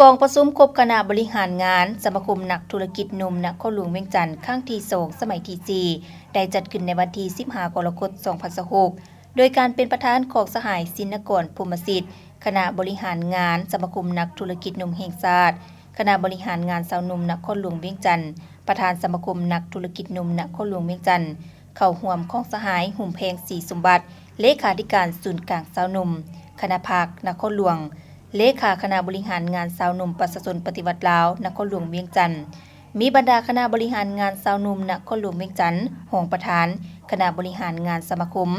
ກອງປະຊຸມຄົບຄະນະບໍລິຫານງານສະມາຄົມນັກທຸລະກິດໜຸ່ມນະຄອນຫຼວງວຽງຈັນ ຄັ້ງທີສອງ ສະໄໝທີສີ່ ໄດ້ຈັດຂຶ້ນໃນວັນທີສິບຫ້າ ກໍລະກົດ ສອງພັນຊາວຫົກ ໂດຍການເປັນປະທານຂອງສະຫາຍ ຊິນນະກອນ ພົມມະສິດ ຄະນະບໍລິຫານງານສະມາຄົມນັກທຸລະກິດໜຸ່ມແຫ່ງຊາດ, ຄະນະບໍລິຫານງານຊາວໜຸ່ມນະຄອນຫຼວງວຽງຈັນ, ປະທານສະມາຄົມນັກທຸລະກິດໜຸ່ມນະຄອນຫຼວງວຽງຈັນ, ເຂົ້າຮ່ວມຂອງສະຫາຍ ຫຸມແພງ ສີສົມບັດ ເລຂາທິການສູນກາງຊາວໜຸ່ມຄະນະພັກນະຄອນຫຼວງ, ເລຂາຄະນະບໍລິຫານງານຊາວໜຸ່ມປະຊາຊົນປະຕິວັດລາວນະຄອນຫຼວງວຽງຈັນ, ມີບັນດາຄະນະບໍລິຫານງານຊາວໜຸ່ມນະຄອນຫຼວງວຽງຈັນ, ຮອງປະທານຄະນະບໍລິຫານງານສະມາຄົມ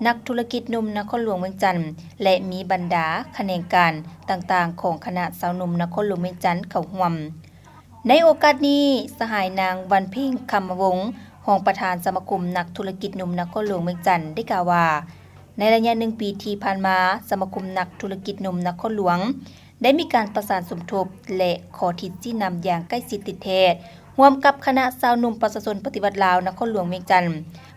ນັກທຸລະກິດໜຸ່ມນະຄອນຫຼວງວຽງຈັນ ແລະ ມີບັນດາຂະແໜງການຕ່າງໆຂອງຄະນະຊາວໜຸ່ມນະຄອນຫຼວງວຽງຈັນເຂົ້າຮ່ວມ. ໃນໂອກາດນີ້, ສະຫາຍນາງ ວັນເພັງ ຄຳມະວົງ ຮອງປະທານສະມາຄົມນັກທຸລະກິດໜຸ່ມນະຄອນຫຼວງວຽງຈັນ ໄດ້ກ່າວວ່າ, ໃນໄລຍະໜຶ່ງປີທີ່ຜ່ານມາ, ສະມາຄົມນັກທຸລະກິດໜຸ່ມນະຄອນຫຼວງ ໄດ້ມີການປະສານສົມທົບ ແລະ ຂໍທິດຊີ້ນຳຢ່າງໃກ້ຊິດຕິດແທດ ຮ່ວມກັບຄະນະຊາວໜຸ່ມປະຊາຊົນປະຕິວັດລາວນະຄອນຫຼວງວຽງຈັນ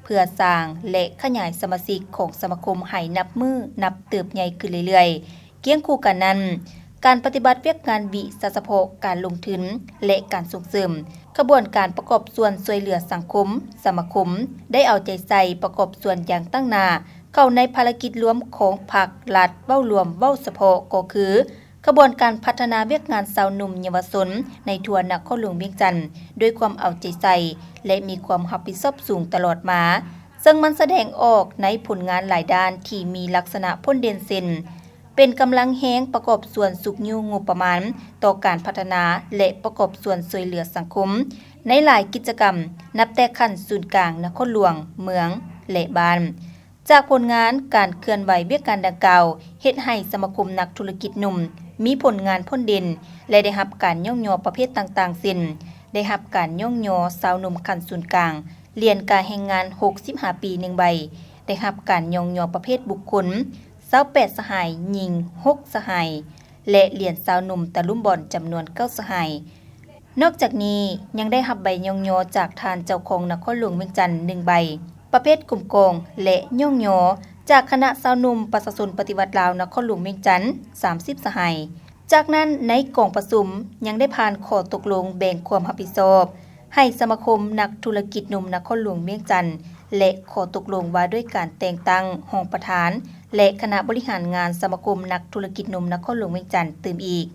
ເພື່ອສ້າງ ແລະ ຂະຫຍາຍສະມາຊິກຂອງສະມາຄົມໃຫ້ນັບມື້ນັບເຕີບໃຫຍ່ຂຶ້ນເລື້ອຍໆ. ຄຽງຄູ່ກັນນັ້ນ, ການປະຕິບັດວຽກງານວິຊາສະເພາະ, ການລົງທຶນ ແລະ ການສົ່ງເສີມຂະບວນການປະກອບສ່ວນຊ່ວຍເຫຼືອສັງຄົມ, ສະມາຄົມໄດ້ເອົາໃຈໃສ່ປະກອບສ່ວນຢ່າງຕັ້ງໜ້າ ເຂົ້າໃນພາລະກິດລວມຂອງພັກ, ລັດ, ເວົ້າລວມ, ເວົ້າສະເພາະ ກໍຄືຂະບວນການພັດທະນາວຽກງານຊາວໜຸ່ມເຍົາວະຊົນໃນທົ່ວນະຄອນຫຼວງວຽງຈັນ ດ້ວຍຄວາມເອົາໃຈໃສ່ ແລະ ມີຄວາມຮັບຜິດຊອບສູງຕະຫຼອດມາ, ເຊິ່ງມັນສະແດງອອກໃນຜົນງານຫຼາຍດ້ານທີ່ມີລັກສະນະພົ້ນເດັ່ນເຊັ່ນ, ເປັນກຳລັງແຮງປະກອບສ່ວນຊຸກຍູ້ງົບປະມານຕໍ່ການພັດທະນາ ແລະ ປະກອບສ່ວນຊ່ວຍເຫຼືອສັງຄົມໃນຫຼາຍກິດຈະກຳ ນັບແຕ່ຂັ້ນສູນກາງ, ນະຄອນຫຼວງ, ເມືອງ ແລະ ບ້ານ. ຈາກຜົນງານການເຄື່ອນໄຫວວຽກງານດັ່ງກ່າວ ເຮັດໃຫ້ສະມາຄົມນັກທຸລະກິດໜຸ່ມມີຜົນງານພົ້ນເດັ່ນ ແລະ ໄດ້ຮັບການຍ້ອງຍໍປະເພດຕ່າງໆ ເຊັ່ນ, ໄດ້ຮັບການຍ້ອງຍໍຊາວໜຸ່ມຂັ້ນສູນກາງ, ຫຼຽນກາແຮງງານຫົກສິບຫ້າປີໜຶ່ງໃບ, ໄດ້ຮັບການຍ້ອງຍໍປະເພດບຸກຄົນ ຊາວແປດສະຫາຍ, ຍິງຫົກສະຫາຍ ແລະ ຫຼຽນຊາວໜຸ່ມຕະລຸມບອນຈຳນວນເກົ້າສະຫາຍ. ນອກຈາກນີ້, ຍັງໄດ້ຮັບໃບຍ້ອງຍໍຈາກທ່ານເຈົ້າຄອງນະຄອນຫຼວງວຽງຈັນໜຶ່ງໃບ ປະເພດກົມກອງ ແລະ ຍ້ອງຍໍຈາກຄະນະຊາວໜຸ່ມປະຊາຊົນປະຕິວັດລາວນະຄອນຫຼວງວຽງຈັນສາມສິບສະຫາຍ. ຈາກນັ້ນ, ໃນກອງປະຊຸມຍັງໄດ້ຜ່ານຂໍ້ຕົກລົງແບ່ງຄວາມຮັບຜິດຊອບໃຫ້ສະມາຄົມນັກທຸລະກິດໜຸ່ມນະຄອນຫຼວງວຽງຈັນ ແລະ ຂໍ້ຕົກລົງວ່າດ້ວຍການແຕ່ງຕັ້ງຮອງປະທານ ແລະ ຄະນະບໍລິຫານງານສະມາຄົມນັກທຸລະກິດໜຸ່ມນະຄອນຫຼວງວຽງຈັນຕື່ມອີກ.